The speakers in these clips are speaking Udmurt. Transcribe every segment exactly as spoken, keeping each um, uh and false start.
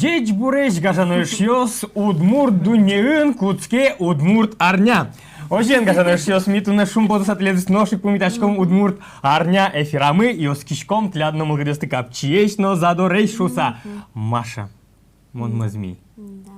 Ӟечбуресь, гажано эшъёс! Удмурт дуннеын кутске удмурт арня. Озьыен, гажано эшъёс, ми туннэ шумпотыса тӥледыз нош ик пумитаськом удмурт арня эфирамы и оскиськом тӥляд но мылкыдъёсты капчиесь но задоресь шуыса. Маша, мон мӧзми. Да.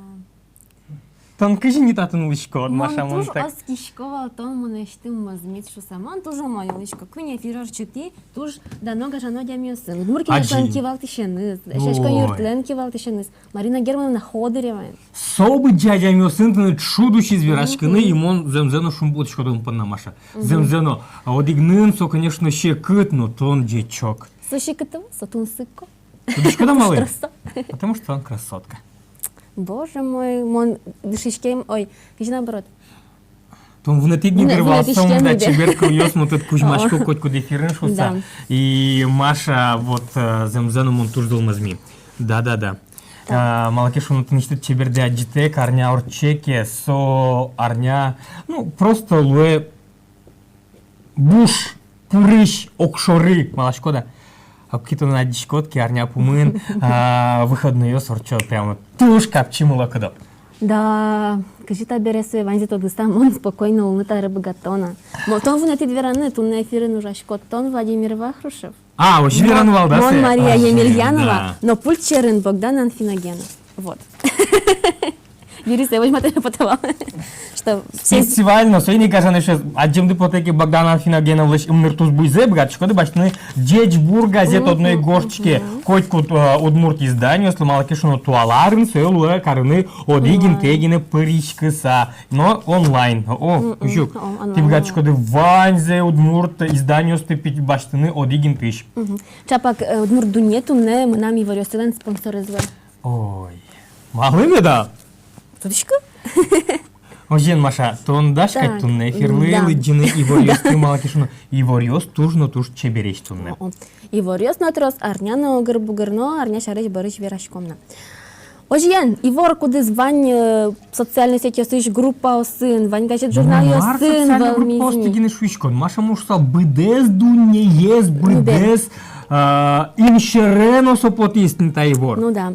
Тон кызьы ни татын улӥськод, Маша? Мон туж оскисько вал, тон мынэсьтым мӧзмид шуыса. Мон туж умой улӥсько. Куинь эфир ортчытӥ туж дано, гажано адямиосын. Удмурт кенешлэн кивалтӥсеныз, Эшъяськон юртлэн кивалтӥсеныз Марина Германовна Ходыреваен. Со быдӟа адямиосын тыныд шуд усиз вераськыны, и мон зэмзэ но шумпотӥсько тон понна, Маша. Зэмзэ но. А одӥгнын со, конечно, секыт, но тон ӟечок. Со секыт ӧвӧл, со тунсыко. Тодӥськод-а малы? Потому что тон красотка. Боже мой, мон дышиськем, ой, кызьы наоборот. Тон вунэтӥд ни дыр вал сомында чебер кылъёс, мон тыныд кузьмасько котькуд эфирын шуыса. Да. И Маша, вот, э, зэмзэ но мон туж зол мӧзми. Да, да, да. А, малы ке шуоно, тынэсьтыд чебердэ адӟытэк, арня ортче ке, со арня, ну, просто луэ буш, пурысь, огшоры, малпаськод-а? А куке тон адӟиськод ке, арня пумын, а, выходнойёс ортчо, прямо туж капчи мылокыдо. Да, кызьы табере сое ваньзэ тодыса, мон спокойно улыны табере быгато на. Мон, тон вунэтӥд вераны, туннэ эфирын ужасько тон, Владимир Вахрушев. А, озьы вераны вал, да, мон, сое? Мария Емельянова, да. Но пульт сьӧрын Богдан Анфиногенов. Вот. Юрий, сое возьматыны потэ вал. Что все... Специально, соин ик, гажано эшъёс, адӟемды потэ ке Богдан Анфиногеновлэсь ымныртусбуйзэ, быгатӥськоды басьтыны «Ӟечбур» газет одно ик гожтӥське котькуд, э, удмурт изданиослы, малы ке шуоно, туала арын сое луэ карыны одӥг интые гинэ пыриськыса. Но онлайн. О, озьы ик. Тӥ быгатӥськоды ваньзэ удмурт изданиосты пи-, басьтыны одӥг интыысь. Чапак, э, «Удмурт дунне» туннэ мынам иворъёсылэн спонсорез луэ. Ой, малы меда? Тодӥсько. Озьыен, Маша, тон дась кадь туннэ эфирлы лыдӟыны иворъёсты, малы ке шуоно, иворъёс туж но туж чебересь туннэ. О, о. Иворъёс но трос, арня но огыр-бугыр, но арня сярысь бӧрысь вераськом на. Озьыен, ивор, кудӥз вань, э, социальной сетьёсысь группаосын, вань газет-журналъёсын вӧлмиз ни. Мар социальной группаосты гинэ шуиськод, Маша? Мон шуысал, быдэс дуннеез, быдэс, а, инсьӧре но со потӥз ни та ивор. Ну да.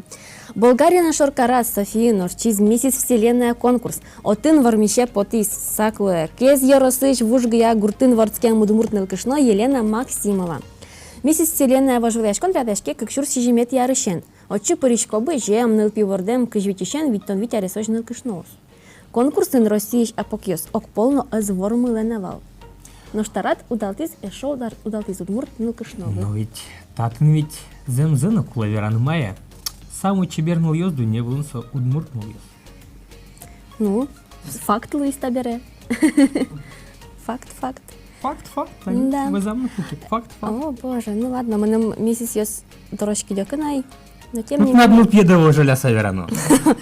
Болгариын, шоркараз Софиын ортчиз «Миссис Вселенная» конкурс. Отын вормисе потӥз, сак луэ, Кез ёросысь Вужгыя гуртын вордскем удмурт нылкышно Елена Максимова. «Миссис Вселенная» вожвылъяськон радъяське кык сюрс сизьыметӥ арысен. Отчы пырисько бызем, нылпи вордэм, кызь витьысен витьтон вить аресозь нылкышноос. Конкурсын Россиысь апокъёс огпол но ӧз вормылэ на вал. Нош та рад удалтӥз, эшшо удар-, удалтӥз удмурт нылкышнолы. Но ведь татын ведь зэмзэ но кулэ вераны мае: самой чебер нылъёс дунне вылын со удмурт нылъёс. Ну, факт луиз табере. Факт, факт. Факт, факт, да. Вазьмы куке. Факт, факт. О, боже, ну ладно, мыным миссисъёс дорозь кыдёкын ай. Но тем не менее. Надо нылпиедлы вожвылъяса верано.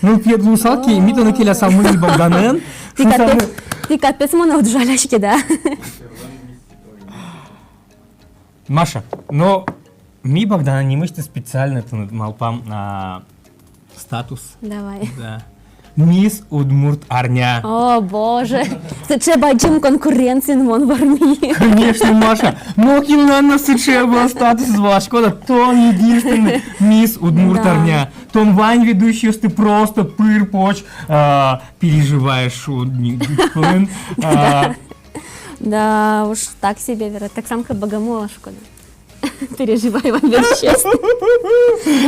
Нылпиед луысал ке, ми тонэ келясамы ни Богданэн. Тӥ капе-, тӥ капец монэ уд жаляське, да? Маша, но ми Богданэн нимысьтыз специально тыныд малпам, а, статус. Давай. Да. Мисс Удмурт Арня. О, боже. Сыӵе бадӟым конкуренциын мон вормиз. Конечно, Маша. Нокинлэн но сыӵе ӧвӧл статус, валаськод-а, тон единственный Мисс Удмурт Арня. Да. Тон вань ведущийёсты просто пыр-поч, а, переживаешь, у, ни, ни, а. Да уж, так себе, Вера. Так самка богомола, шкода. Переживай, вань ведущийёс.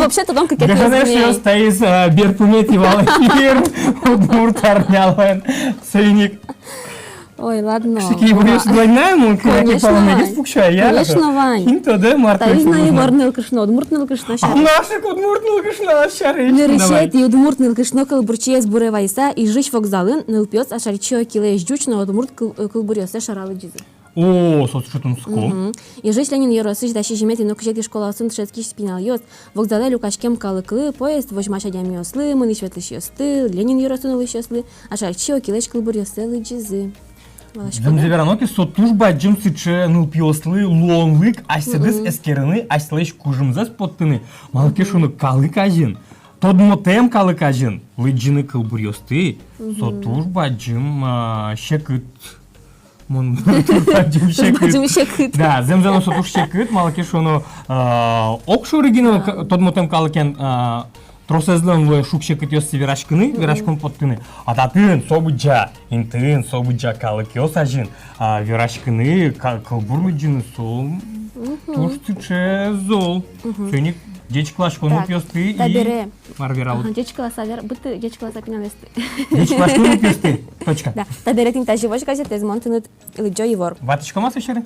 Вообще-то тон кыкетӥез дунне. Гажано эшъёс, таиз, а, берпуметӥ вал эфир Удмурт Арнялэн. Соин ик. Ой, ладно. Кстати, иворъёс вань на, мон кыӵе ке палэнэгес пуксё, я. Конечно, вань. Кин тодэ, мар. Таиз на ивор нылкышно, удмурт нылкышно сярысь. А, наш ик удмурт нылкышно сярысь. Нырысетӥ удмурт нылкышно кылбурчиез буре вайыса, Ижысь вокзалын нылпиос Ашальчи Окилэсь ӟуч но удмурт кыл-, э, кылбуръёссэ шара лыдӟизы. О, со сыӵе тунсыко. Мгм. Ижысь Ленин ёросысь дас сизьыметӥ но кызетӥ школаосын дышетскись пиналъёс вокзалэ люкаськем калыклы, поезд возьмась адямиослы, мынӥсь-ветлӥсьёслы, Ленин ёросын улӥсьёслы Ашальчи Окилэсь кылбуръёссэ лыдӟизы. Валаськод-а? Зэмзэ верано ке, со туж бадӟым сыӵе нылпиослы луонлык асьсэдыз эскерыны, асьсэлэсь кужымзэс поттыны, малы ке шуоно, калык азьын, тодмотэм калык азьын лыдӟыны кылбуръёсты, со туж бадӟым, а, секыт. Мон туж бадӟым секыт. Туж бадӟым секыт. Да, зэмзэ но со туж секыт, малы ке шуоно, а, огшоры гинэ к-, тодмотэм калыкен, а, Тросэзлэн луэ шуг-секытъёссы вераськыны, вераськон поттыны. А татын со быдӟа интыын, со быдӟа калыкъёс азьын, а, вераськыны, ка-, кылбур лыдӟыны, со, м, туж сыӵе зол. Соин ик ӟечкыласько нылпиосты и табере мар вералод? Ага, ӟечкыласа вер-, быдты, ӟечкыласа пиналъёсты. Ӟечкыласько нылпиосты. Точка. Да, табере тӥни тазьы возь газетэз, мон тыныд лыдӟо ивор. Ватӥськом-а со сьӧры?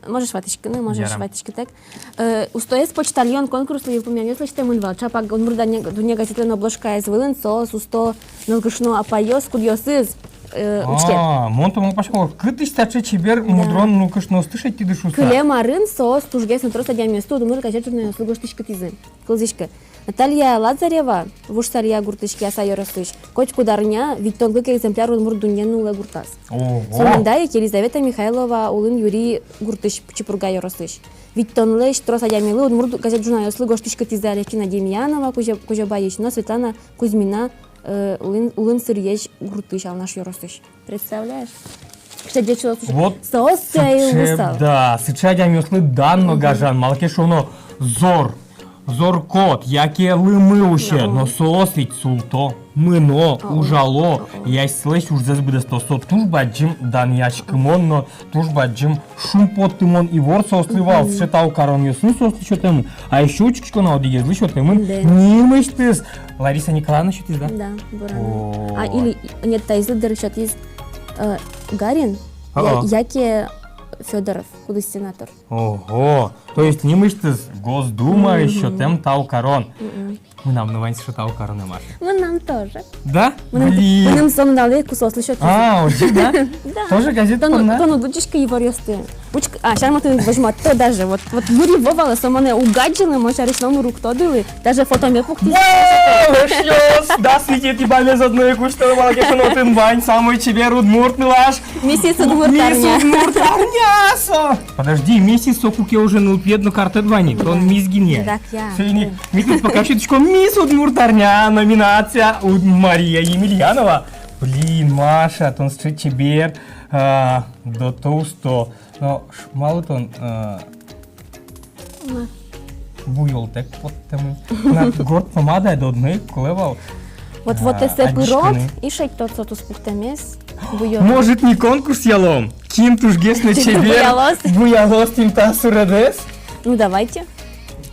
Можешь ватӥськыны, можешь ватӥськытэк. Э, устоез почтальон конкурслы йылпумъянъёс лэсьтэмын вал. Чапак «Удмурт дунне» газетлэн обложкаез вылын соос усто нылкышно апайёс, кудъёсыз, э, учке. А, мон то малпасько, кытысь таӵе чебер, мудрон нылкышноосты шедьтӥды шуыса. Кылем арын соос тужгес но трос адямиосты удмурт газет-журналъёслы гожтӥськытӥзы. Кылзӥське. Наталья Лазарева, Вуж Салья гуртысь, Кияса ёросысь, котькуд арня витьтон кык экземпляр «Удмурт дунне» нуллэ гуртаз. Ого! Со мында ик Елизавета Михайлова, Улын Юри гуртысь, Пичи Пурга ёросысь. Витьтонлэсь трос адямилы удмурт газет-журналъёслы гожтӥськытӥзы Алевтина Демьянова, Кузё-, Кузёбайысь, но Светлана Кузьмина, э, Улын, Улын Сыръезь гуртысь, Алнаш ёросысь. Представляешь? Кыӵе ӟеч уло, слушай. Вот соос сыӵе, сыӵе, да, сыӵе адямиослы дан но гажан, малы ке шуоно зор, зор кот, яке лымы усе, но соос ведь султо, мыно, ужало, асьсэлэсь ужзэс быдэсто. Со туж бадӟым данъяськымон но туж бадӟым шумпоттымон ивор соослы вал, сыӵе тау каронъёсын соослы сётэмын. А ещё учкисько на, одӥгезлы сётэмын нимысьтыз. Лариса Николаевна сётӥз, да? Да, Бурана. О. А, или, нет, таизлы дыр сётӥз, э, Гарин, я-, яке Фёдоров, кудӥз сенатор. Ого, то есть нимысьтыз Госдумаысь сётэм тау карон. Мынам но вань сыӵе тау каронэ, Маша. Мынам тоже. Да? Мыным, блин, мыным со нуналэ ик кусоослы сётӥзы. А, озьы, да? Да. Тоже газет понна? Тон, тон уд лыдӟиськы иворъёсты. Учк-, а, сян мон тыныд возьмато даже. Вот, вот юри вовалы со монэ уг адӟылы, мон сярысь номыр уг тодылы. Даже фотоме пуктӥз. О, эшъёс, дас витетӥ бамез одно ик усьтоно, малы ке шуоно отын вань самой чебер удмурт нылаш. Миссис Удмурт Арня. Мисс Удмурт Арня со. Подожди, миссис со куке уже нылпиед но картэд вань ини, тон мисс гинэ. Так, я. Соин ик ми тыныд пока сётӥськом «Мисс Удмурт Арня» номинация, уд-, Мария Емельянова. Блин, Маша, тон сыӵе чебер, а, дотоусто. Но ш-, малы тон, а, буёлтэк поттэмын? На, горд помада одно ик кулэ вал. Вот, вот, а, эсэ пырод, адӟиськыны. И шедьтод со туспуктэмез. Буёл. Может, не конкурс ялом? Кин тужгес но чебер буялоз, буялоз тӥни та суредэз? Ну, давайте.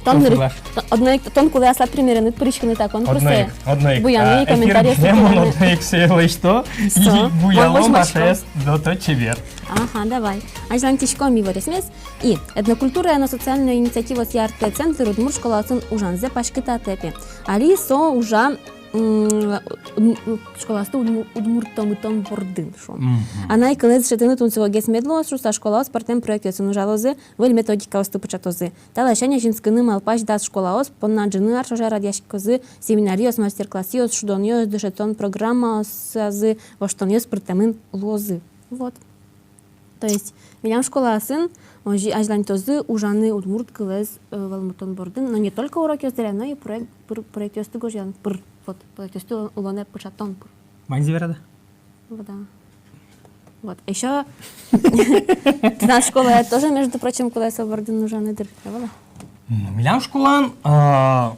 Тон ныр-, тон, одно ик, тон кулэ аслад примерен пыриськыны та конкурсэ. Одно ик, одно ик. Буяны, а, комментариосы эфир гинэ мон пыраны. Одно ик сое лэсьто. Со. И буялом Машаез, дото чебер. Ага, давай. Азьлантӥськом иворъёсмес. И этнокультурая но социальной инициативаосъя артэ центр удмурт школаосын ужанзэ паськытатэ, пе. Али со ужа, м, м, школаосты удму-, удмуртомытон бордын, шуом. Мгм. Анай кылэз дышетыны тунсыкогес мед луоз шуыса, школаос пӧртэм проектъёсын ужалозы, выль методикаосты пыӵатозы. Та ласянь азинскыны малпась дас школаос понна ӝыны ар ӵоже радъяськозы семинариос, мастер-классъёс, шудонъёс, дышетон программаосазы воштонъёс пыртэмын луозы. Вот. То есть милям школаосын озьы азьлантозы ужаны удмурт кылэз, э, вӧлмытон бордын, но не только урокъёс дыръя, но и проект, пр-, проектъёсты гожъян пыр, вот, проектъёсты улонэ пыӵатон пыр. Ваньзэ верад-а? Вот, да. Вот. Ещё тынад школаед тоже, между прочим, кылэз бордын ужаны дыр, ӧвӧл-а? Ну, милям школаын, а,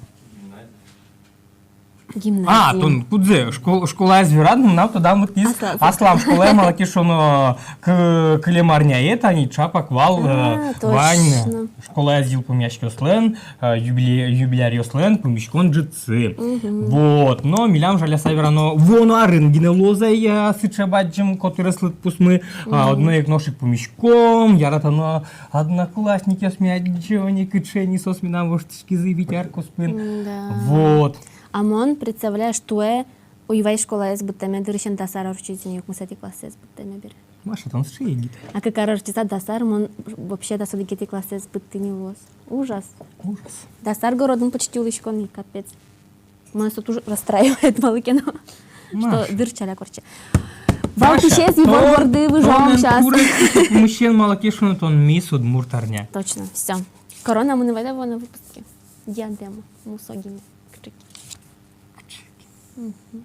гимназия. А, тон кудзэ, школ-, школаез верад, мынам тодам лыктӥз аслам, аслам школае, малы ке шуоно, к-, кылем арняе тани ӵапак вал, а, э, точно, вань школаез йылпумъяськисьёслэн, э, юбиле-, юбиляръёслэн пумиськон ӝытсы. Мгм. Вот, но милям, жаляса верано, вуоно арын гинэ луоз ай, э, сыӵе бадӟым котырес лыдпусмы, а, мгм, одно ик нош ик пумиськом, яратоно одноклассникъёсме адӟо ни, кыӵе ни соос мынам воштӥськизы вить ар куспын. М, да. Вот. А мон, представляешь, туэ Уйвай школаез быдтэме дырысен дас ар ортчиз ини, укмысэтӥ классэз быдтэме бере. Маша, тон сыӵе егит. А кык ар ортчыса дас ар, мон вообще дас одӥгетӥ классэз быдтӥ ни луоз. Ужас. Ужас. Дас ар городын почти улӥсько ни, капец. Мон со туж расстраивает, малы ке но. Маша. Что дыр ӵаляк ортче. Маша, валтӥсез ивор борды выжом щас. Тон курык пумысен, малы ке шуоно, тон мисс Удмурт Арня. Точно, всё. Корона мыным вайда вуоно выпуске. Диадема, мусо гинэ, кыӵе ке. Мгм.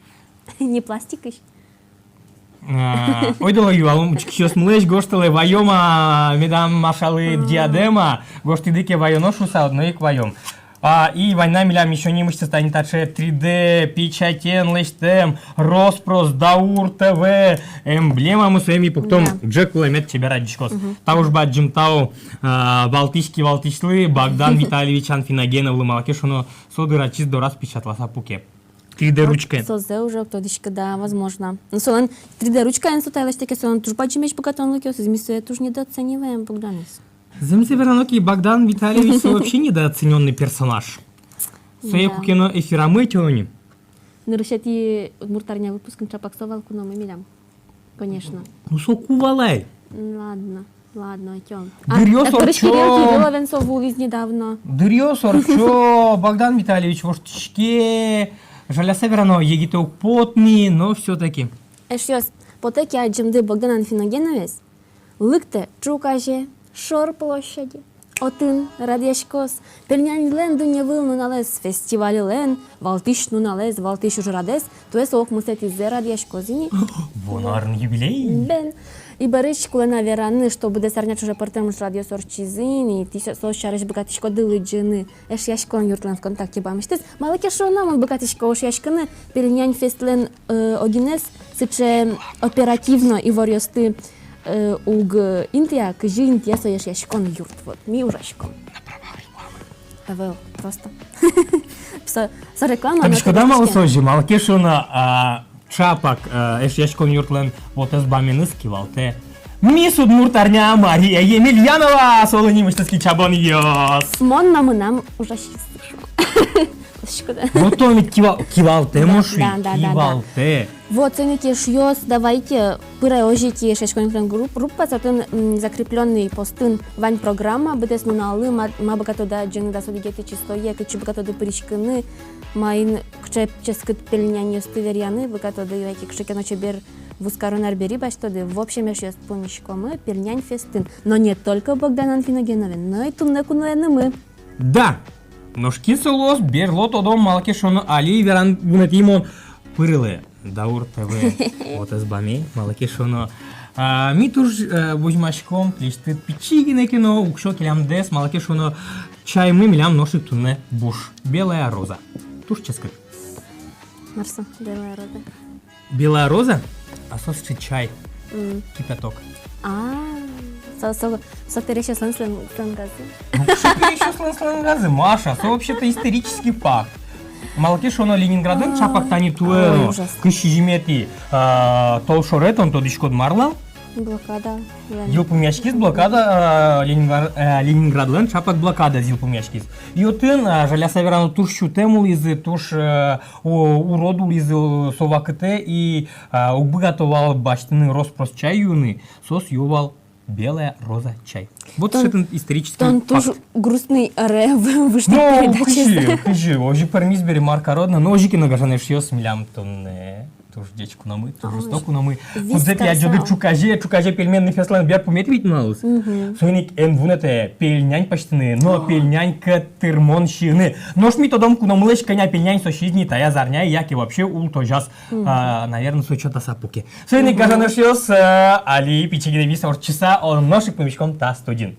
Не пластикысь. А, ойдолэ юалом учкисьёсмылэсь, гожтэлэ, ваёма медам Машалы диадема, гожтӥды ке ваёно шуыса, одно ик ваём. А, и вань на милям ещё нимысьтыз тани таӵе три дэ печатен лэсьтэм, рос-прос, Даур ТВ эмблемамы, сое ми пуктом. Да. Ӝӧк вылэ, мед чебер адӟиськоз. Мгм. Та уж бадӟым тау, а, валтӥсь кивалтӥсьлы, Богдан Витальевич Анфиногеновлы, малы ке шуоно, со дыр ачиз дораз печатласа пуке. Три дэ ручкаен. Созэ уже уг тодӥськы, да, возможно. Ну, солэн три дэ ручкаен со тае лэсьтэ ке, солэн туж бадӟымесь быгатонлыкъёсыз, ми сое туж недооцениваем, Богданэз. Зэмзэ верано ке, Богдан Витальевич со вообще недооценённый персонаж. Сое куке но эфирамы ӧтё ини. Нырысетӥ «Удмуртарня» выпускын ӵапак со вал куномы милям. Конечно. Ну, соку вал ай. М, ладно, ладно, ӧтём. А, дыръёс ортчо. Кирилл Кирилловен со вуылӥз недавно. Дыръёс ортчо, Богдан Витальевич воштӥське, жаляса верано, егитэ уг поты ни, но всё-таки. Эшъёс, потэ ке адӟемды Богдан Анфиногеновез, лыктэ ӵуказе, шор площаде. Отын радъяськоз пельняньлэн дунневыл нуналэз, фестивальлэн валтӥсь нуналэз, валтӥсь ужрадэз, туэ со укмысэтӥзэ радъяськоз ини. Вуоно арын юбилей. Бен. И бӧрысь кулэ на вераны, что быдэс арня ӵоже пӧртэм ужрадъёс ортчизы ини, тӥ со-, соос сярысь быгатӥськоды лыдӟыны Эшъяськон юртлэн ВКонтакте пумысьтыз. Малы ке шуоно, мон быгатӥсько Эшъяськыны пельнянь-фестлэн, э, огинэз сыӵе оперативно иворъёсты, э, уг, э, интыя, кызьы интые со Эшъяськон юрт. Вот, ми ужаськом. Ӧвӧл, просто. Со, со реклама, но... Тодӥськоды-а, малы со озьы, малы ке шуоно, а, ӵапак, э, Эшъяськон юртлэн вотэс баменыз кивалтэ «Мисс Удмуртарня» Мария Емельянова, солы нимысьтыз кичабонъёс. Мон но мынам ужасьёсы, шуо. Тодӥськоды-а? Вот он ведь кива-, кивалтэ, да, Мош, да, да, да, да, кивалтэ. Вот, соин ик, эшъёс, давайте, пыре озьы ик Эшъяськон юртлэн групп-, группаз, отын, м, закреплённый постын вань программа, быдэс нуналлы, ма, ма быгатоды адӟыны дас одӥгетӥ числое, кытчы быгатоды пыриськыны, маин кыӵе ческыт пельняньёсты веръяны быгатоды, яке кыӵе ке но чебер вузкарон арбери басьтоды. В общем, эшъёс, пумиськомы пельнянь-фестын. Но не только Богдан Анфиногеновен, но и туннэ куноенымы. Да! Нош кин со луоз, берло тодом, малы ке шуоно, али веран вунэтӥ мон: пырылэ Даур ТВ вотэс баме, малы ке шуоно, а, ми туж, э, возьмаськом тӥлесьтыд пичи гинэ ке но уксё келямдэс, малы ке шуоно, чаймы милям нош ик туннэ буш. Белая роза. Туж ческыт. Мар со, белая роза? Белая роза, а со сыӵе чай. М. Кипяток. А, со, со, со пересьёслэн слэн-, сленгазы. Ну, со пересьёслэн сленгазы, Маша, со вообще-то исторический факт. Малы ке шуоно, Ленинградлэн, а, ӵапак тани туэ, ой, ужас, кызь сизьыметӥ, а, толшоре, тон тодӥськод, мар луэ? Блокада. Йылпумъяськиз блокада, а, Ленинград-, а, Ленинградлэн ӵапак блокадаез йылпумъяськиз. И отын, а, жаляса верано, туж сютэм улӥзы, туж, э, у-, урод улӥзы, э, со вакытэ, и, а, уг быгато вал басьтыны рос-прос чай юыны, соос юо вал белая роза чай. Вот сыӵе тон исторический факт. Тон туж грустный ӧре вы-, выштӥд передачаез. Ну, кызьы, кызьы, озьы пӧрмиз бере, мар карод на, но озьы ке но, гажано эшъёс, милям туннэ туж ӟеч куномы, туж усто куномы. Ой. Кудзэ тӥ адӟоды ӵуказе, ӵуказе пельменный фестлэн берпуметӥ ведь нуналыз. Мгм. Соин ик эн вунэтэ пельнянь пӧзьтыны, но пельнянь кӧттырмон сиыны. Нош ми тодом, куномылэсь кӧня пельнянь со сиз ни таяз арняе, яке вообще улытозяз, мгм, а, наверно, со чотаса пуке. Соин ик, мгм, гажано эшъёс, э, али пичи гинэ вис ортчыса, о, нош ик пумиськом та студиын.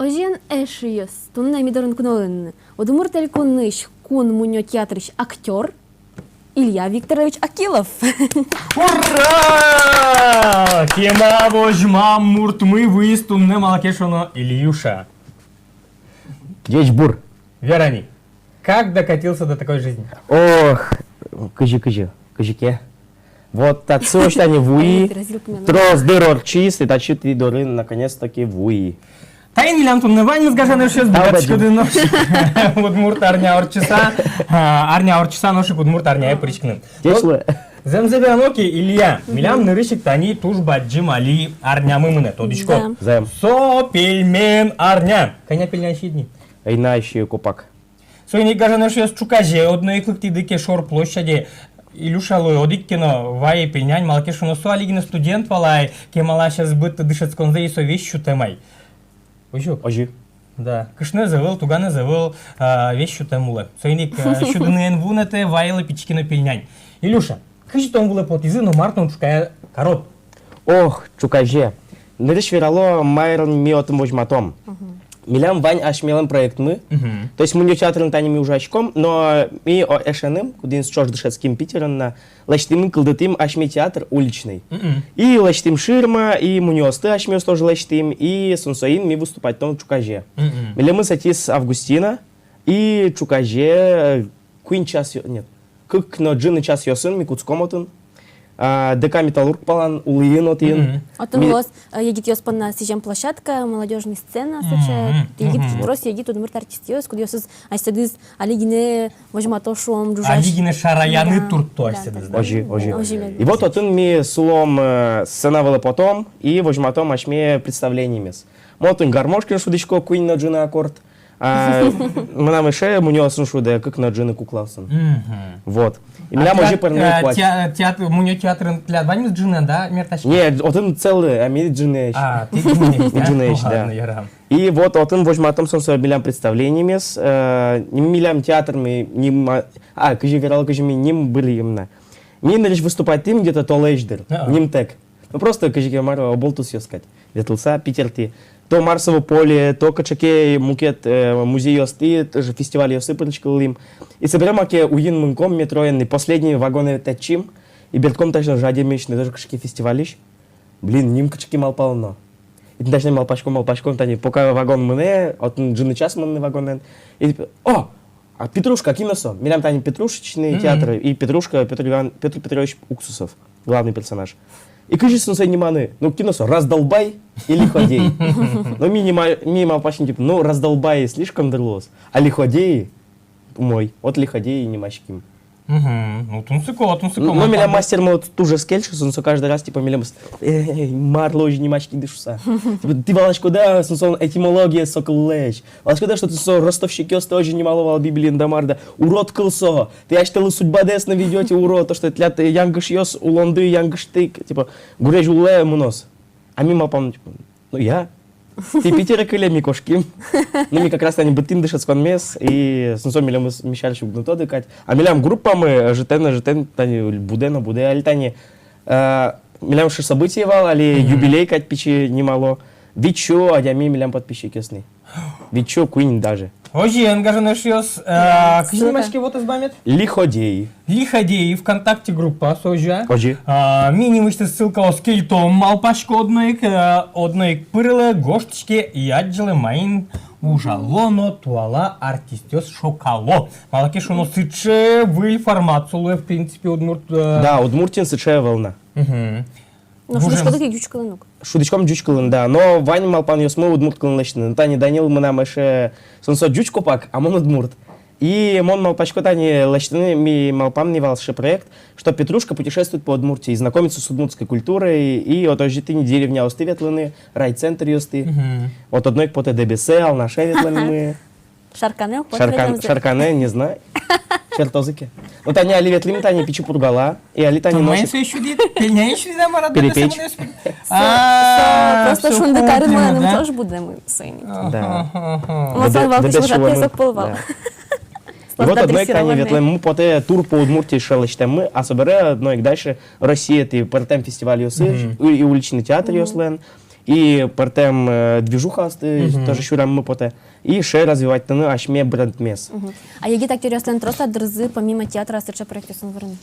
Озьыен, эшъёс, туннэ ми дорын куноын Удмурт Элькунысь кун мунё театрысь актёр Илья Викторович Акилов. Ура! Кема возьмам муртмы вуиз туннэ, малы ке шуоно, Ильюша. Ӟечбур. Верани, как докатился до такой жизни? Ох, кызьы, кызьы, кызьы ке. Вот татчы озьы тани вуи, трос дыр ортчиз, и татчы тӥ дорын наконец-таки вуи. Таин милям туннэ ваньмыз, гажано эшъёс, быгатӥськоды нош ик удмурт арня ортчыса, а, арня ортчыса нош ик удмурт арняе пыриськыны. Ӟеч луэ. Зэмзэ верано ке, Илья, милям нырысь ик тани туж бадӟым али арнямы мынэ, тодӥськод. Да. Зэм. Со пельмен арня. Кӧня пельнянь сиид ни? Ӧй на ещё копак. Соин ик, гажано эшъёс, ӵуказе одно ик лыктӥды ке шор площаде, Илюшалы одӥг ке но вае пельнянь, малы ке шуоно, со али гинэ студент вал ай, кемалась ӧз быдты дышетсконзэ, и со весь сютэм ай. Озьы? Озьы. Да. Кышноез ӧвӧл, туганэз ӧвӧл, а, весь сютэм улэ. Соин ик, а, сюдыны эн вунэтэ, вайылэ пичи ке но пельнянь. Илюша, кызьы тон вылэ потӥзы но мар тон ӵукае карод? Ох, ӵуказе. Нырысь верало, мар ми отын возьматом. Мгм. Милям вань асьмелэн проектмы. Мгм. То есть мунё театрын тани ми ужаськом, но ми, о, эшеным, кудӥныз ӵош дышетским Питерын на, лэсьтӥм, кылдытӥм асьме театр уличный. Мгм. И лэсьтӥм ширма, и мунёосты асьмеос тоже лэсьтӥм, и сунсоин ми выступатьтом ӵуказе. Мгм. Милемыз ӧтиз Августина, и ӵуказе, э, куинь час, ё-, нет, кык но ӝыны часъёсын ми кутском отын, а, ДК «Металлург» палан, улӥын отын. Мгм. Отын ми- луоз, э, егитъёс понна сӥзем площадка, молодёжный сцена, сыӵе, мгм, егит, мгм, трос егит удмурт артистъёс, кудъёсыз асьсэдыз али гинэ возьмато, шуом, ӝужась. Али гинэ шараяны, да, туртто, да, асьсэдыз, да, да. Озьы, озьы. Озьы мед. И вот отын ми сылом, э, сцена вылэ потом и возьматом асьме представлениемес. Мон отын гармошкаен шудӥсько, куинь но ӝыны аккорд. А мынам эше мунёосын шудэ, кык но ӝыны куклаосын. Мгм. Вот. И милям озьы пӧрме, э, куать. А теа-, театр, мунё театрын тӥляд ваньмыз ӝыны, да, мертаське? Нет, отын целый, а ми ӝынэсь. А, тӥ ӝынэсь, да? Ӝынэсь, да. Ну ладно, ярам. И вот отын возьматом сунсо милям представлениемес, э, ним-, милям театрмы ним-, а, а, кызьы верало, кызьы ми ним быръим на. Ми нырысь выступатьтӥм где-то толэзь дыр, а-а, нимтэк. Ну, просто кызьы ке, мар, оболтусъёс кадь ветлыса Питертӥ. То Марсово поле, то кыӵе ке мукет, э, музейёстӥ, тоже фестивальёсы пыриськылӥм. И собере маке уйин мынком метроен, и последний вагонэ тэтчим, и бертӥськом, точно, жадемесь, но тоже кыӵе ке фестивальысь. Блин, ним кыӵе ке малпало но. И тӥни, точно, малпаськом, малпаськом, тани, пока вагон мынэ, отын ӝыны час мыныны вагонэн. И типа, о, а «Петрушка» кин со? Милям тани петрушечный, мгм, театр, и Петрушка, Пётр Иван-, Пётр Петрович Уксусов, главный персонаж. И кызьы сунсэ ниманы? Ну, кин со, «Раздолбай» или «Лиходей»? Но ми нима-, ми малпаським, типа, ну, «Раздолбай» слишком дыр луоз, а «Лиходей» умой. Вот «Лиходей» и нимаським. Мгм. Ну, тунсыко, тунсыко. Ну, милям мастермылы туж ӧз кельшы, сунсо каждый раз, типа, милемыз: «Эй, марлы озьы нимаськиды?» — шуса. Типа, тӥ валаськоды-а, сунсо этимология со кыллэсь? Валаськоды-а, что тӥ со ростовщикъёсты озьы нимало вал Библиын да мар да? Урод кыл со. Тӥ асьтэлы судьбадэс но ведёте, урод, то, что тӥляд янгышъёс улонды янгышты, типа, гурезь улэ мыноз. А ми малпам, типа, ну, я. Тӥ Питере кыле, ми кошким. Ну, ми как раз тани быдтӥм дышетсконмес, и сунсо милемыз, ми сярысь уг но тоды кадь. А милям группамы ӧжытэн, ӧжытэн тани будэ но будэ, али тани, э, милям ещё событие вал, али, мгм, юбилей кадь пичи нимало. Витьсю адями милям подписчикъёсмы. Витьсю куинь даже. Озьыен, гажано эшъёс, э, кызьы нимаське вотэс бамед? «Лиходей». «Лиходей» ВКонтакте группа, со озьы-а? Озьы. А, ми нимысьтыз ссылкаос кельтом, малпасько, одно ик, э, одно ик пырылэ, гожтӥське и адӟылэ, маин ужало но туала артистъёс шокало. Малы ке шуоно, сыӵе выль формат со луэ, в принципе, удмурт, э, да, Удмуртиын сыӵе ӧвӧл на. Мгм. Но шудӥськоды ке ӟуч кылын ук. Шудӥськом ӟуч кылын, да. Но вань малпанъёсмы удмурт кылын лэсьтыны. Ну, тани Данил мынам эше, сунсо ӟуч копак, а мон удмурт. И мон малпасько тани лэсьтыны, ми малпам ни вал сыӵе проект, что Петрушка путешествует по Удмуртии, знакомится с удмуртской культурой, и вот озьы тӥни деревняосты ветлыны, райцентръёсты. Мгм. Вот одно ик потэ Дэбесэ, Алнаше ветлэммы. Шарканэ ук потэ. Шаркан-, Шарканэ, не знаю. Чертозы ке. Ну, тани али ветлӥм тани Пичи Пургала, и али тани... Тон носит маин сое сюдӥд? Пельнянь сюдӥд-а, мар-а? Перепеч. Со, со, а, просто всё, шунды кутыло, карыны, да? Тоже будэмын соин. Да. Ага, ага. Мон сон вал письмо шуэмын, сок пол вал. Да. И вот одно ик тани ветлэммы потэ тур по Удмуртии шелестэммы, а собере одно ик дальше Россиетӥ пӧртэм фестивальёсы, мгм, и, и уличный театръёслэн. Мгм. И пӧртэм, э, движухаосты тоже сюрем мы потэ. И сыӵе развивать карыны асьме брендмес. Мгм. А егит актёръёслэн трос-а дырзы, помимо театра, сыӵе проектъёсын вырыны?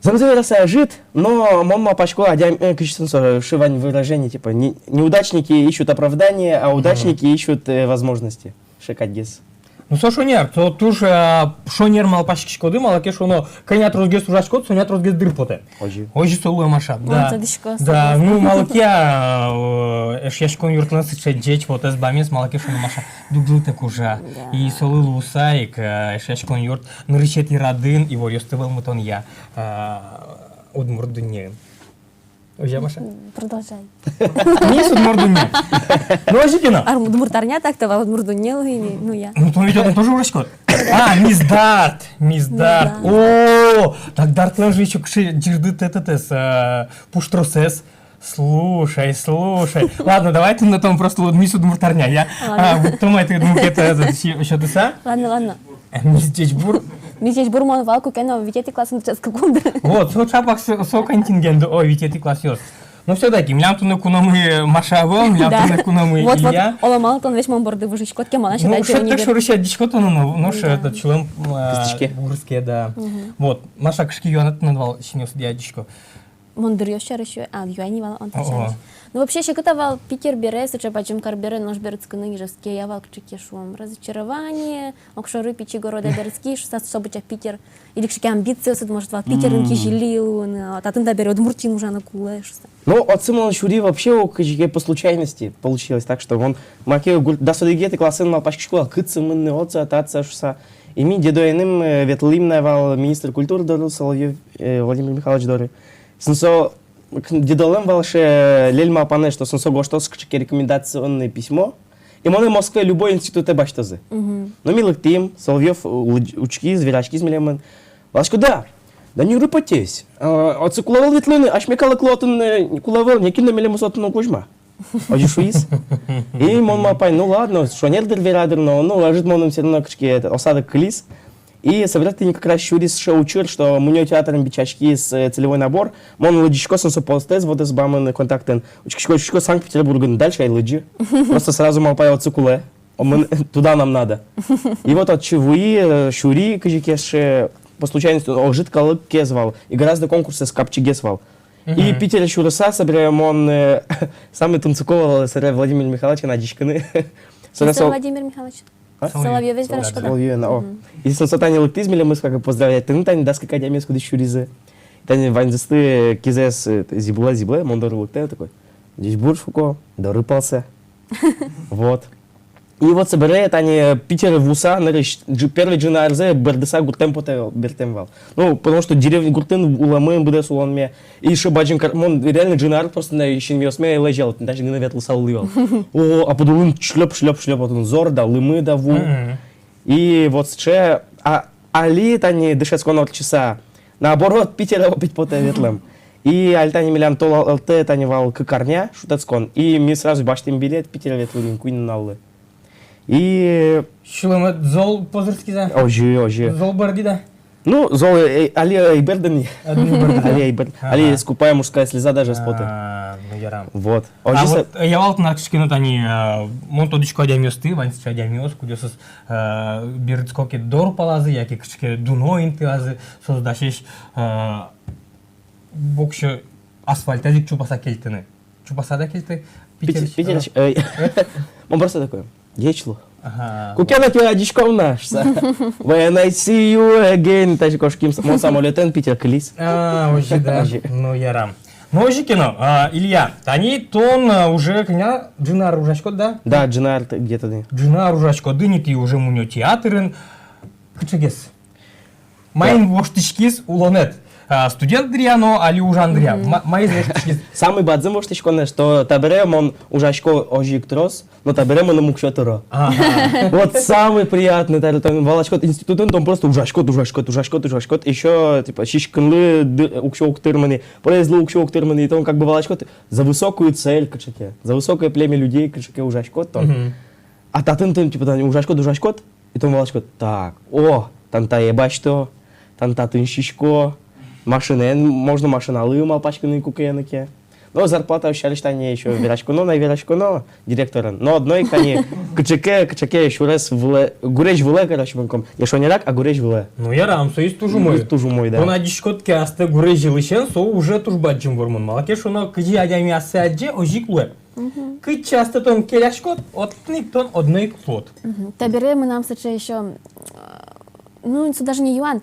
Зэмзэ вераса, ӧжыт, но мон малпасько, адям-, э, кызьы со, э, сыӵе вань выражение, типа, не-, неудачники ищут оправдания, а удачники ищут, э, возможности. Сыӵе кадьгес. Ну, со шонер, со туж, а, шонер малпаськиськоды, малы ке шуоно, кӧня тросгес ужаськод, соня тросгес дыр потэ. Озьы. Озьы со луэ, Маша. Да. Мон тодӥсько, да, согласна. Ну, малы ке, а, э, Эшъяськон юртлэн сыӵе ӟеч вотэс бамез, малы ке шуоно, Маша дугдылытэк ужа. Да. И солы луыса ик, э, Эшъяськон юрт нырысетӥ радын иворъёсты вӧлмытонъя, э, удмурт дуннеын. Озьы-а, Маша? М, продолжай. Мисс Удмурт дунне. Ну, озьы ке но. Ар-, удмурт арня, так-то вал удмурт дунне луи ни, ну, я. Ну, тон ведь отын тоже ужаськод. А, мисс Дарт, мисс Дарт. Мисс Дарт. О, так Дартлэн же ещё кыӵе ӟырдыт тэтытэз, э, пуштросэз. Слушай, слушай. Ладно, давай туннэ тон просто луод мисс Удмурт арня, я? Ладно. А, вот тон май ты, ну, это, это, сё-, сётыса. Ладно, ладно. Мисс Ӟечбур. Мисс Ӟечбур мон вал, куке но витетӥ классын дышетскыкум дыр. Вот, со чапак со, со контингент, ой, витетӥ классъёс. Но всё-таки, милям туннэ куномы Маша ӧвӧл, милям туннэ куномы Илья. Да. Вот, вот, оло малы тон весь мон борды выжиськод ке, мон ачид. Ну, шедьтэк шорысь адӟисько тонэ, но, но шедьтэк, да, сюлэм, а, кыстӥське. Гурске, да. Мгм. Вот, Маша, кыӵе ке юанэд тынад вал, синъёсыд адӟисько. Мон дыръёс сярысь, а, юани вал, антон сярысь. Ну, вообще, секыт-а вал Питер бере, сыӵе бадӟым кар бере нош берытскыны Ижевске, я вал кыӵе ке, шуом, разочарование, огшоры пичи городэ берытски, шуса, со быдӟа Питер, или кыӵе ке амбициосыд, может, вал Питерын кизили луыны, а татын табере Удмуртиын ужаны кулэ, шуса. Ну, отчы мон сюри вообще ук кыӵе ке по случайности получилось так, что мон маке гур-, дас одӥгетӥ классын малпаськисько вал, кытчы мыныны, отчы-татчы, шуса. И ми дедоеным, э, ветлӥм на вал министр культуры доры, Соловьёв, э, Владимир Михайлович доры. Соин со к-, дедолэн вал сыӵе лель малпанэз, что соин со гожтоз кыӵе ке рекомендационное письмо, и монэ Москвае любой институтэ басьтозы. Мгм. Но ми лыктӥм, Соловьёв у-, уч-, учкиз, вераськиз милемын. Валаськод, да, да не рыпотесь. А, отчы кулэ ӧвӧл ветлыны, асьме калыклы отын, э, кулэ ӧвӧл, нокин но милемыз отын уг возьма. Озьы шуиз. И мон малпай, ну ладно, шонер дыр вера дыр, но, ну, ӧжыт мыным всё равно кыӵе ке это, осадок кылиз. И собере тӥни как раз сюриз сыӵе учыр, что мунё театрын бичаськиз, э, целевой набор. Мон лыдӟисько, соин со постэз вотэс бамын контактын. Учкисько, учкисько, Санкт-Петербургын, дальше ай лыдӟы. Просто сразу малпай, отчы кулэ. О, мон, туда нам надо. И вот отчы вуи, э, сюри кызьы ке сыӵе, по случайности, ӧжыт калыкез вал. И гораздо конкурсэз капчигес вал. И Питере сюрыса, собере мон, э, самый тунсыко вал, собере Владимир Михайловичен адӟиськыны. Собере со Владимир Михайлович. А? Соловьёвез вераськод-а? Соловьёвен, о. Мгм. И соин со тани лыктӥз милемыз, как бы, поздравлять карыны тани дас кык адямиез, кудӥз сюризы. Тани ваньзэсты кизэс, э, зӥбылэ, зӥбылэ, мон доры лыктэ, такой: «Ӟечбур», шуко, «доры палсэ». Вот. И вот собере тани Питере вуыса, нырысь ӝы-, первый ӝыны арзэ бӧрдыса гуртэм потэ, бертэм вал. Ну, потому что деревня, гуртын улэмын быдэс улонме. И сыӵе бадӟым кар-, мон реально ӝыны ар просто на синъёсме лэзьял, тани гинэ ветлыса улӥ вал. О, а пыд улын шлёп, шлёп, шлёп, отын зор да, лымы да, ву. Мгм. И вот сыӵе, а, али тани дышетскон ортчыса, наоборот, Питере опять потэ ветлэм. И али тани милям толалтэ тани вал кык арня шутэтскон. И ми сразу басьтӥм билет, Питере ветлӥм куинь нуналлы. И сюлэмед зол позырскиз-а? Озьы, озьы. Зол бӧрдӥд-а? Ну, зол, э, али ӧй бӧрды ни. Али ӧй бӧрды. Али ӧй бӧрды. Ага. Али скупая мужская слеза даже ӧз поты. А, ну, ярам. Вот. А озьы вот, э, я вал тынад кыӵе ке но тани, а, мон тодӥсько адямиосты, вань сыӵе адямиос, кудъёсыз, э, берытско ке дор палазы, яке кыӵе ке дуно интыязы, соос дасесь, э, воксё асфальтэз ик чупаса кельтыны. Чупаса-а кельтӥды? Питер-, Питерысь, ой. Мон просто такой: «Ӟеч лу». Ага. Куке но тӥ адӟиськом на, шуса. «When I see you again», тазьы кошким, мон самолётэн, Питер кылиз. А, озьы, да. Озьы. Ну, ярам. Ну, озьы ке но, а, Илья, тани тон, а, уже кӧня, ӝыны ар ужаськод, да? Да, ӝыны ар где-то, да. Ӝыны ар ужаськод ини тӥ уже мунё театрын. Кыӵегес? Маин воштӥськиз улонэд? А, студент дыръя но али ужан дыръя? Мгм. Ма-, маиз воштӥськиз? Самый бадӟым воштӥськонэз, что табере мон ужасько озьы ик трос, но табере мыным уксё тыро. Ага. Вот самый приятный, табере тон валаськод институтын, тон просто ужаськод, ужаськод, ужаськод, ужаськод. Ещё, типа, сиськынлы ды-, уксё уг тырмы ни, проездлы уксё уг тырмы ни, и тон как бы валаськод за высокую цель кыӵе ке, за высокое племя людей кыӵе ке ужаськод тон. Мгм. А татын тон, типа, тани ужаськод, ужаськод, и тон валаськод: так, о, тани тае басьто, тани татын сисько, машинаен, можно машиналы малпаськыны куке но ке. Но зарплата сярысь тани ещё вераськоно, но вераськоно директорен. Но одно ик тани кыӵе ке, кыӵе ке сюрес вылэ, гурезь вылэ, короче, мынком. Не шонерак, а гурезь вылэ. Ну, ярам, со ик туж умой. Туж умой, да. Тон адӟиськод ке астэ гурезь йылысен, со уже туж бадӟым вормон. Малы ке шуоно, кызьы адями ассэ адӟе, озьы ик луэ. Мгм. Кытчы астэ тон келяськод, отын ик тон одно ик луод. Мгм. Табере мынам сыӵе ещё, э, ну, со даже не юан.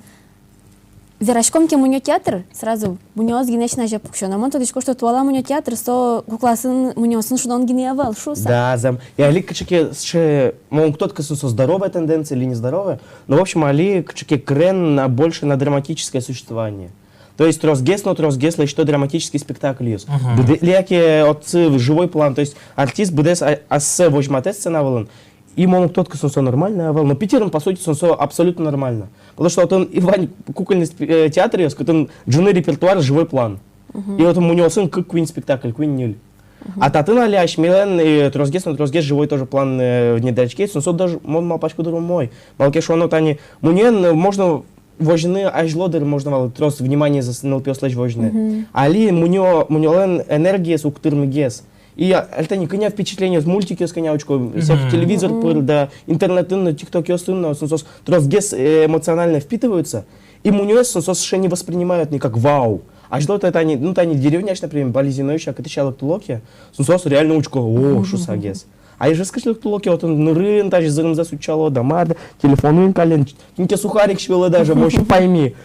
Вераськом ке мунё театр, сразу мунёос гинэ син азе пуксё. Но мон тодӥсько, что туала мунё театр со куклаосын, мунёосын шудон гинэ ӧвӧл шуыса. Да, зэм. И али кыӵе ке сыӵе, мон уг тодӥськы, сыӵе здоровая тенденция или нездоровая. Но, в общем, али кыӵе ке крен на, больше на драматическое существование. То есть тросгес но тросгес лэсьто драматический спектакльёс. Мгм. Быдэ-, яке отсы живой план, то есть артист быдэс а-, ассэ возьматэ сцена вылын, и мон уг тодӥськы, сыӵе нормально ӧвӧл. Но Питерын, по сути, сыӵе абсолютно нормально. Потому что отын и вань кукольный сп-, э, театръёс, кытын ӝыны репертуар, живой план. Мгм. И отын мунёосын кык-куинь спектакль, куинь-ньыль. Мгм. А татын али асьмелэн, э, тросгес но тросгес живой тоже план, э, внедряське, сыӵе даже, мон малпасько, дыр, умой. Малы ке шуоно, тани мунёен, э, можно возьыны азьло, дыр, можно вал трос вниманиезэс нылпиослэсь возьыны. Мгм. Али мунё, мунёлэн энергиез уг тырмы гес. И а-, али тани кӧня впечатлениос, мультикъёс кӧня учко, всякий телевизор пыр, да, интернетын но, тиктокъёсын но, сыӵе соос тросгес, э, эмоционально впитываются. И мунёос сыӵе соос сыӵе не воспринимают ни как вау. Азьло та-, тани, ну, тани деревняысь, например, Балезиноысь, а кытысь ке лыктыло ке, сыӵе соос реально учко, о, шуыса гес. А Ижевскысь лыктыло ке, отын нырын тазьы зырымзэс утчало, да мар, да, телефонын каллен, кин ке сухарик сиёлэ даже, мон ещё пайми.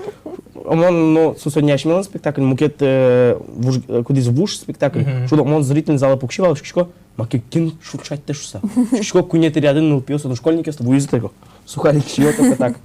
Мон, ну, сыӵе со не асьмелэн спектакль, мукет, э, вуж-, э, кудӥз вуж спектакль. Мгм. Шудо, мон зрительный залэ пукси вал, учкисько, маке кин шуршатэ шуыса. Учкисько, куинетӥ рядын нылпиос, отын школьникъёс, вуизы только, сухарик сиё только так.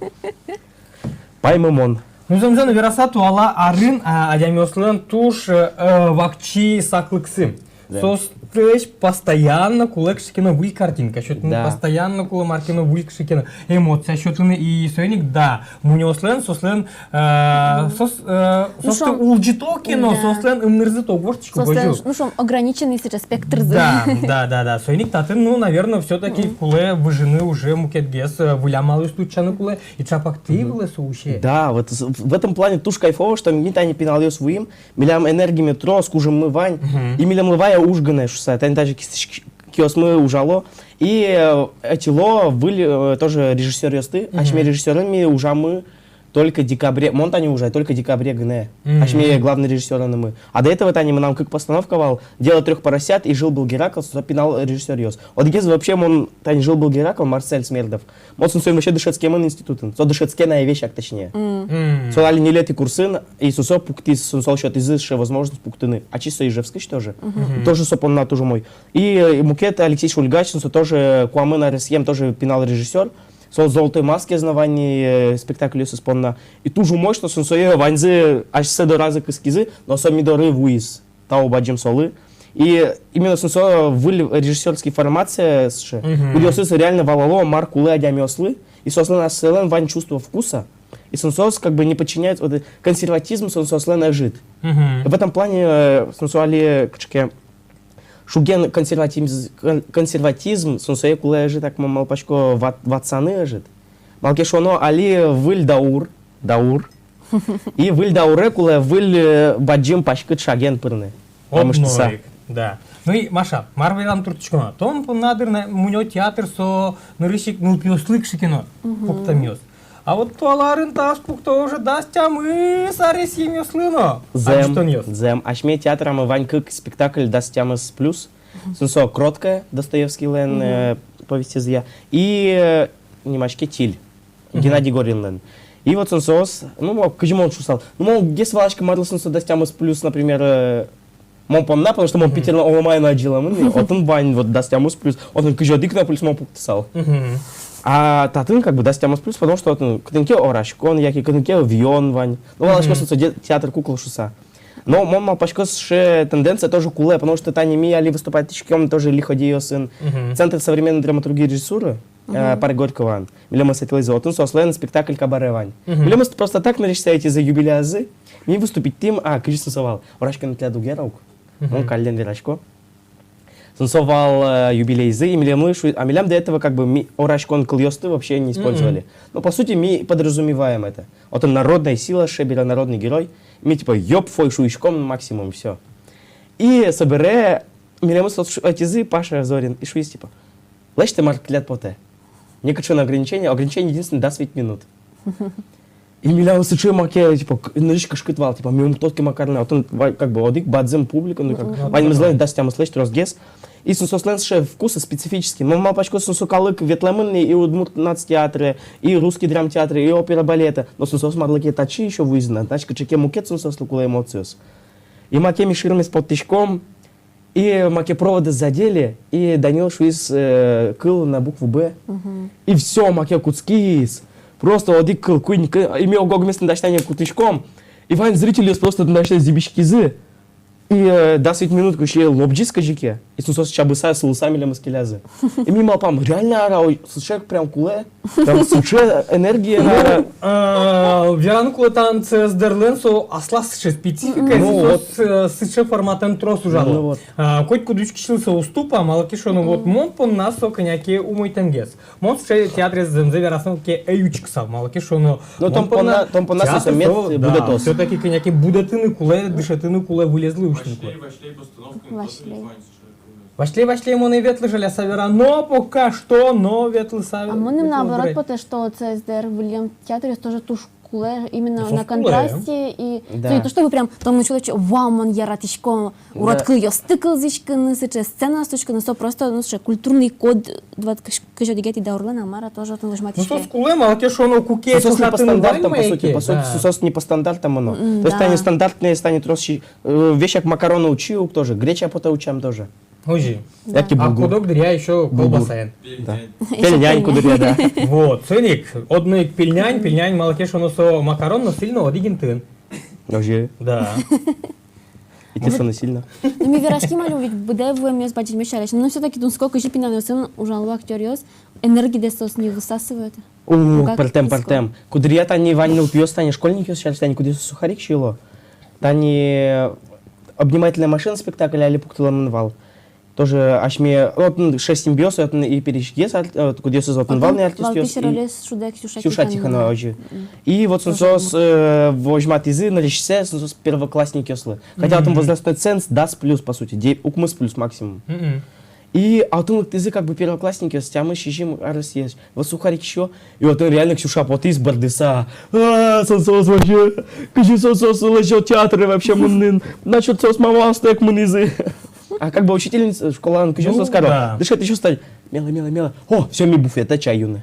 Паймымон. Ну, зэмзэ но вераса, туала арын, а, адямиослэн туж, э, вакчи саклыксы. Да. Соослэсь постоянно кулэ кыӵе ке но выль картинка сётыны, да, постоянно кулэ мар ке но выль кыӵе ке но эмоция сётыны, и соин ик, да, мунёослэн, соослэн, э, соос, э, ну, соосты шуом, улӟыто ке но, да, соослэн ымнырзы-то уг воштӥськы, соослэн, кызьы. Ну, шуом, ограниченный сыӵе спектрзы. Да, да, да, да. Соин ик татын, ну, наверно, всё-таки, мгм, кулэ выжыны уже мукетгес, э, выль амалъёсты утчаны кулэ, и чапак тӥ, мгм, вылэ со усе. Да, вот с-, в этом плане туж кайфово, что ми тани пиналъёс вуим, милям энергимы трос, кужыммы вань, мгм, и милемлы вае уж гинэ шуыса, тани даже кисточкаосмы ужало. И, э, ӧтило выль, э, тоже режиссёръёсты, мгм, асьме режиссёрын ми ужамы только декабре, мон тани ужай только декабре гинэ. Мгм. Асьме главный режиссёрынымы. А до этого тани мынам кык постановка вал, «Дело трёх поросят» и «Жил-был Геракл», со пинал режиссёръёс. Одӥгез вообще мон тани «Жил-был Геракл», Марсель Смердов. Мон сыӵе со вообще дышетскемын институтын. Со дышетске на весяк, точнее. Мгм. Со али ньылетӥ курсын, и сыӵе со пуктӥз, сыӵе солы сётӥзы сыӵе возможность пуктыны. Ачиз со Ижевскысь тоже. Мгм. Тоже со понна туж умой. И, э, мукет Алексей Шульгачин, со тоже куамын аресъем, тоже пинал режиссёр. Со «Золотой маскаез» но вань, э, спектакльёсыз понна. И туж умой, что сыӵе сое ваньзы асьсэ доразы кыскизы, но со ми доры вуиз. Тау бадӟым солы. И именно сыӵе со выль режиссёрский формация сыӵе. Мгм. Кудъёсыз реально валало, мар кулэ адямиослы. И соослэн асьсэлэн вань чувство вкуса. И сыӵе соос как бы не подчиняются, вот, э, консерватизм сыӵе соослэн ӧжыт. Мгм. В этом плане, э, сыӵе со али кыӵе ке шуген консерватизм, кон-, консерватизм, сыӵе сое кулэ ӧжыт, так мон малпасько, ват-, ватсаны ӧжыт. Малы ке шуоно, али выль даур, даур. И выль дауре кулэ выль, э, бадӟым паськыт шаген пырны. Одно ик, да. Ну и, Маша, мар вераны турттӥськод на? Тон понна, дыр, на, мунё театр со нырысь ик нылпиослы кыӵе ке но пуктэмъёс. А вот туала арын таос пукто уже дас тямыс аресъемъёслы но. Зэм, адӟытонъёс. Зэм, асьме театрамы вань кык спектакль дас тямыс плюс. Сыӵе со «Кроткая», Достоевскийлэн, э, повестезъя. И, э, нимаське «Тиль». Мгм. Геннадий Горинлэн. И вот сыӵе соос, ну, мон, кызьы мон шуысал. Ну, мон гес валасько, марлы сыӵе со дас тямыс плюс, например, э, мон понна, потому что мон Питерын оло мае но адӟылэмын, отын вань вот дас тямыс плюс, отын кызь одӥг но плюс мон пуктысал. Мгм. А татын как бы дас тямыс плюс, потому что отын кытын ке ораськон, яке кытын ке виён вань. Ну, валасько, сыӵе со де-, театр кукол шуыса. Но мон малпасько, сыӵе тенденция тоже кулэ, потому что тани ми али выступать кариськом тоже «Лиходейёсын». Мгм. Центр современной драматургии и режиссуры, э, парк Горького. Милемыз ӧтилӥзы, отын соослэн спектакль-кабаре вань. Мгм. Милемыз просто так нырысь сётӥзы юбилеязы. Ми выступить карим, а, кызьы сыӵе со вал. Ораськон тӥляд уг яра ук. Мгм. Мон каллен верасько. Сыӵе со вал, э, юбилейзы, и милемлы шу-, а милям до этого как бы ми ораськон кылъёсты вообще не использовали. Мгм. Ну, по сути, ми подразумеваем это. Отын народная сила, шебера народный герой. Ми типа «ёп, фой» шуиськом максимум, всё. И собере милемыз соос ӧтизы, Паша Зорин, и шуиз, типа: «Лэсьтэ, мар тӥляд потэ. Некыӵе но ограничение, ограничение единственное дас вить минут». И милям сыӵе маке, типа, к-, нырысь кышкыт вал, типа, ми ум тодӥське, ма карыны, отын ва-, как бы, одӥг бадӟым публика, ну, как, мгм, ваньмызлэн дас тямыслэсь тросгес. И соос, соослэн сыӵе вкусы специфический. Мон малпасько, соос калык ветлэмын ни и удмурт нацтеатре, и русский драмтеатре, и опера балетэ. Но соос марлы ке татчы ещё вуизы на, значит, кыӵе ке мукет соослы кулэ эмоциос. И маке ми ширмаез поттӥськом, и маке проводы задели, и Данил шуиз, э, кыл на букву «Б». Мгм. И всё, маке кутскиз. Просто одӥг кыл, куинь кы-, и ми ог-огмес тӥни дась тани кутӥськом. И вань зрительёс просто тӥни дась тани зӥбиськизы. И, э, дас вить минут кыӵе лобӟиз кызьы ке. И соос чабыса, сылыса милемыз келязы. И ми малпам, реально ара, ой, сыӵе прям кулэ. Там сыӵе энергия, наверное. А, вераны кулэ, тани ЦСДРлэн со аслаз сыӵе специфика, ну, соос, вот, э, сыӵе форматэн трос ужало. Ну, вот. А, котькуд учкисьлы со уз тупа, малы ке шуоно, вот, мгм, мон понна со кӧня ке умойтэмгес. Мон сыӵе театрез зэмзэ верасам ке ӧй учкысал, малы ке шуоно, ну, мон тон понна, тон понна театр со мед со, да, будэтоз. Всё-таки кӧня ке будэтыны кулэ, дышетыны кулэ, вылезлы усьтыны кулэ. Василий, постановка, василий. Василий, василий, мон ӧй ветлы, жаляса вера, но пока что, но ветлыса. А мыным, ветлыса наоборот, дурай. Потэ, что ЦСДР выллем театръёс тоже туж кулэ, именно на контрасте, и, да, не то чтобы прям, там, ну, человек, вау, мон яратӥсько, да, урод кылъёсты кылзӥськыны, сыӵе сценаосты учкыны, со просто, ну, сыӵе культурный код, вот, кызь-, кызь одӥгетӥ даурлэн-а, мар-а, тоже отын возьматӥське. Ну, соос кулэ, малы ке шуоно, куке. Соос не по стандартам, по сути, по сути, да, соос не по стандартам оно. М, то есть, да, они стандартные, если они трос, э, вещак макароны учи ук тоже, греча потэ учам тоже. Озьы. Да. Яке булгур. А куд-ог дыръя ещё булгур. Колбасаен. Да. Ещё пельнянь. Пельнянь куд дыръя, да. Вот, соин ик, одно ик пельнянь, пельнянь, малы ке шуоно, со макарон, но сӥль но одӥг интыын. Озьы. Да. И те со но сӥль но. Ну, ми вераським али ведь быдэ вуэмъёс, бадӟымъёс сярысь. Но всё-таки тунсыко, кызьы пиналъёсын ужало актёръёс, энергидэс соос не высасывают. О, ну как, пӧртэм, тунсыко. Пӧртэм. Куддыръя тани вань нылпиос, тани школьникъёс сярысь, тани кудӥз сухарик сиыло. Тани «Обнимательная машина» спектакль али пуктылэмын вал. Тоже асьме, отын шесть симбиоз, отын и пересьгес ар-, э, кудъёсыз отын вал ни артистъёс, валтӥсь ролез шудэ Ксюша Тихонова. Ксюша Тихонова, озьы. Мгм. И вот соос, э, возьматӥзы нырысьсэ соос первоклассникъёслы. Хотя отын возрастной ценз дас плюс, по сути, де-, укмыс плюс максимум. Мгм. И отын лыктӥзы как бы первоклассникъёс, тямыс-сизьым аресъёс. Вот сухарик сиё, и отын реально Ксюша потӥз бӧрдыса. А, соос, соос вообще, кызьы соос, соос лэзё театре вообще мыныны. Значит, соос мамаостэк мынӥзы. А как бы учительница школаын кызьы соос каро? Ну, да. Дышетӥсьёс тани: мелэ, мелэ, мелэ. О, всё, ми буфетэ чай юны.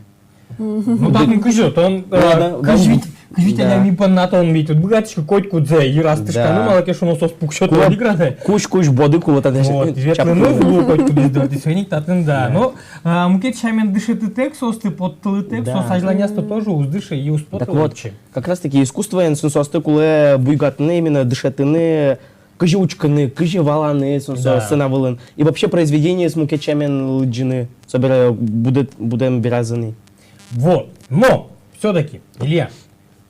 Ну, татын кызьы, тон, э, да, да, кызьы вить, кызьы вить, да, али ми понна тон вить, вот быгатӥськод котькудзэ йыраз тышканы, да, малы ке шуоно соос пуксё тон играды. Кузь-кузь боды кулэ татын. Вот, ветлыны луэ котькудӥз доры, соин ик татын, да. Да. Но, а, мукет сямен дышетытэк соосты, поттылытэк, да, соос азьланяз-то тоже уз дыше и уз поты. Так вот, лучше. Как раз таки искусствоен соосты кулэ буйгатыны, именно дышетыны, кызьы учкыны, кызьы валаны, со, со, да, сцена вылын. И вообще произведениез мукет сямен лыдӟыны, собере будэт-, будэм беразы ни. Вот. Но всё-таки, Илья,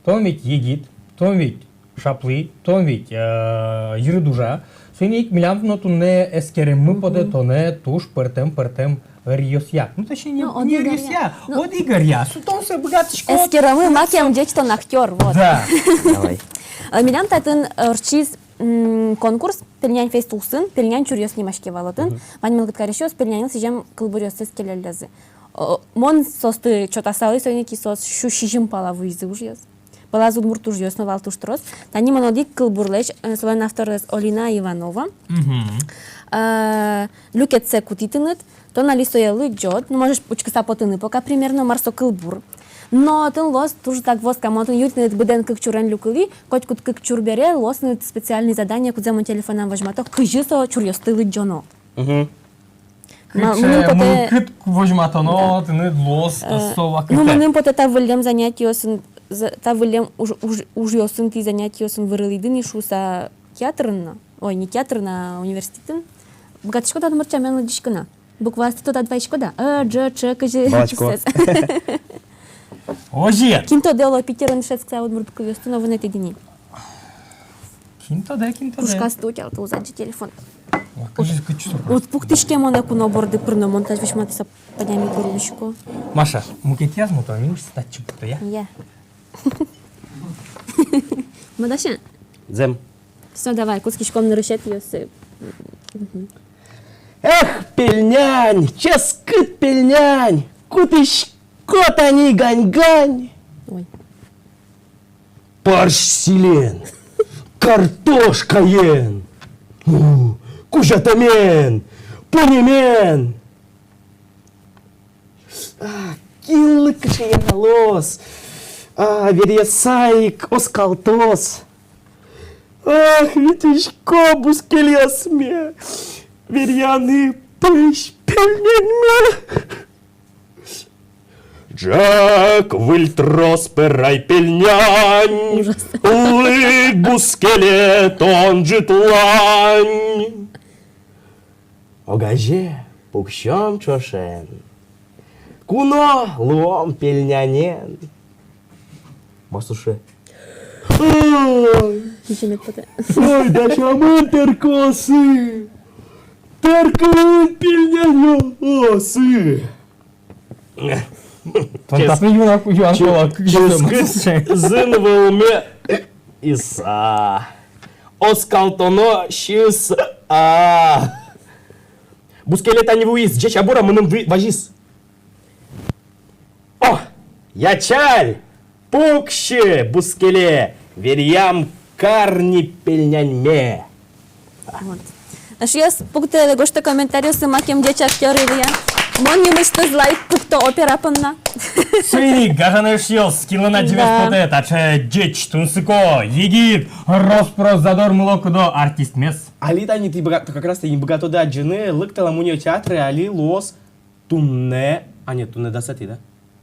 тон ведь егит, тон ведь шаплы, тон ведь, э, йырыд ужа. Соин ик милям но туннэ эскереммы потэ тонэ туж пӧртэм-пӧртэм ӧръёсъя. Ну, точнее, не, ну, не ӧръёсъя, ну, одӥг ӧръя. Со тон сое быгатӥськод. Эскереммы, макем ӟеч тон актёр, вот. Да. Давай. Э, милям татын ортчиз, м, конкурс, «Пельнянь фест» улсын, «Пельнянь чуръёс» нимаське вал отын. Мгм. Вань мылкыд карисьёс пельняньлы сӥзем кылбуръёссэс келяллязы. О, мон соосты чотасалӥ, соин ик соос сю сизьым пала вуизы ужъёс. Пӧлаз удмурт ужъёс но вал туж трос. Тани мон одӥг кылбурлэсь, э, солэн авторез Олина Иванова. Мгм. Э, люкетсэ кутӥ тыныд, тон али сое лыдӟод, ну, можешь учкыса потыны пока примерно, мар со кылбур. Но отын луоз туж загвоздка, мон отын юри тыныд быдэн кык чурен люкылӥ, котькуд кык чур бере луоз тыныд специальный задание, кудзэ мон телефонам возьмато, кызьы со чуръёсты лыдӟоно. Мгм. Ма-, кыӵе мыным потэ, мылкыд возьматоно, да, тыныд луоз, э, со вакытэ. Ну, мыным потэ, та выллем занятиосын, за-, та выллем уж-, уж-, ужъёсын, тӥ занятиосын вырылӥды ни шуыса театрын но, ой, не театрын, а университетын. Быгатӥськод-а удмурт сямен лыдӟиськыны? Букваосты тодад вайиськод-а? Э, ӝ, ӵ, кызьы. Валасько. Озьы. Кин тодэ, оло, Питерын дышетскыса удмурт кылъёсты но вунэтӥды ни. Кин тодэ, кин тодэ. Пушказ тутял, тулзаджи телефон. Ой, кызьы, кызьы со. Вот пуктӥське монэ куно борды пыр но, мон тазь возьматыса пыдами пыр улӥсько. Маша, мукетъяз но тон минус татчы пукто, я? Я. Мадася? Зэм. Всё, давай, кутскиськом нырысетӥ ёсы. Эх, пельнянь, ческыт пельнянь, кутӥсько тани гань-гань. Ой. Парсь сӥлен, картошкаен, у, кузятэмен, пуньымен. А, кинлы кыӵе яра луоз, а, веръяса ик оскалтоз. Ах, витисько бускельёсме веръяны пӧсь пельняньме. Ӝӧк выль трос пӧрай пельнянь, ужас, лык бускеле тон ӝытлань. Огазе пуксём ӵошен, куно луом пельнянен. Мар со шуэ? Ой, ой, дасямын тэркыосы, тэркыын пельняньёсы. Тон татын юан, юан ческыт зын вылме иса. Оскалтоно сиыса. Бускеле тани вуиз, ӟеч-а, бур-а, мыным вазиз. О, ячаль! Пуксьы, бускеле, веръям карни пельняньме. Вот. Эшъёс, пуктэ, гожтэ комментариосы, макем ӟеч актёр Илья. Мон нимысьтыз лайк пукто опера понна. Соин ик, гажано эшъёс, кинлэн адӟемез потэ таӵе ӟеч, тунсыко, егит, рос-прос задор, мыло-кыдо артистмес. Али тани тӥ быга-, как раз тӥ быгатоды адӟыны, лыктэлэ мунё театре, али луоз туннэ, а нет, туннэ дасэтӥ, да?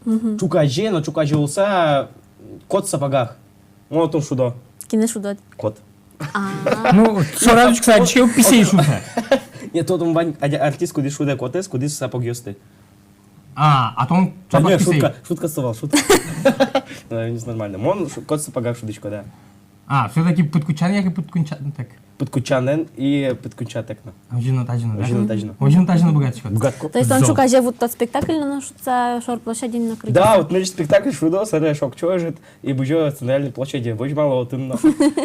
Мгм. Ӵуказе, но ӵуказе луыса, кот в сапогах. Мон отын шудо. Кинэ шудод? Кот. А. Ну, шораз учкыса, чё писей шуса. Нет, отын вань артист, кудӥз шудэ котэз, кудӥз сапогъёсты. А, а тон... Да не, шутка, шутка со вал, шутка. Ну, нормально. Мон шу-, кот в сапогах шудӥсько, да. А, всё-таки пыдкутчан яке пыдкутчатэк? Пыдкутчанэн и пыдкутчатэк но. Озьы но, тазьы но, да? Озьы но, тазьы но. Озьы но, тазьы но быгатӥськод. Быгатӥсько. То есть тон ӵуказе вуттод спектакльын но шудса, шор площадьын но кырӟаса? Да, вот, значит, спектакль шудо, собере шокчо ӧжыт, и бызё центральной площаде, возьмало отын но.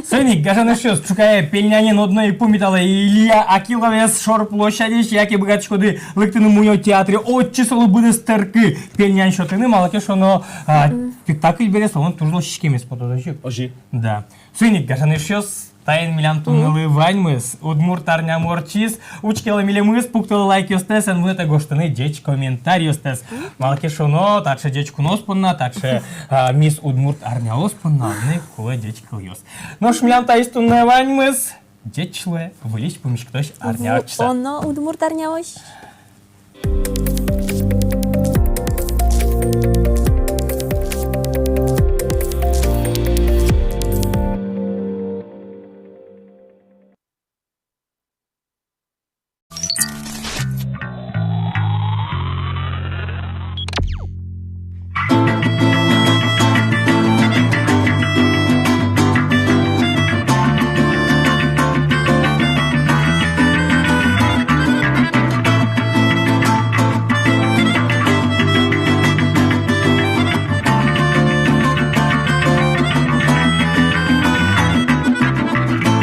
Соин ик, гажано эшъёс, ӵуказе пельнянен одно ик пумиталэ: Илья Акиловез шор площадьысь, яке быгатӥськоды лыктыны мунё театре, отчы солы быдэс тэркы пельнянь сётыны, малы ке шуоно, а, спектакль бере солэн туж ло сиськемез потоз, озьы ик? Озьы. Да. Соин ик, гажано эшъёс, таин милям туннэлы ваньмыз. Удмурт арнямы ортчиз. Учкелэ милемыз, пуктэлэ лайкъёстэс, эн вунэтэ гожтыны ӟеч комментариостэс. Малы ке шуоно, таӵе ӟеч куноос понна, таӵе, а, мисс Удмурт арняос понна одно ик кулэ ӟеч кылъёс. Нош милям таиз туннэ ваньмыз. Ӟеч луэ, выльысь пумиськытозь арня ортчыса. Вуоно удмурт арняозь.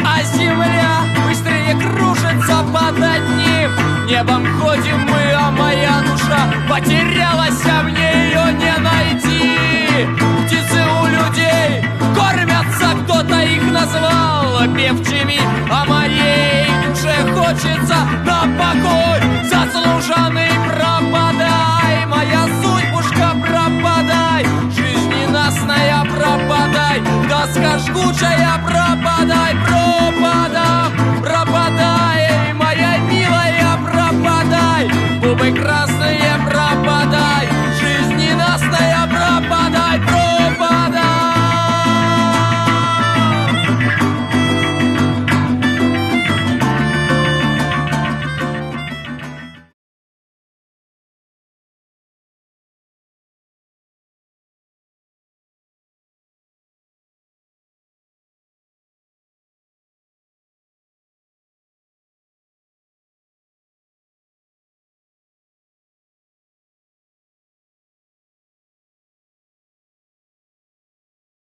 А земля быстрее кружится под одним небом. Ходим мы, а моя душа потерялась, а мне её не найти. Птицы у людей кормятся, кто-то их назвал певчими, а моей душе хочется на покой заслуженный пропал.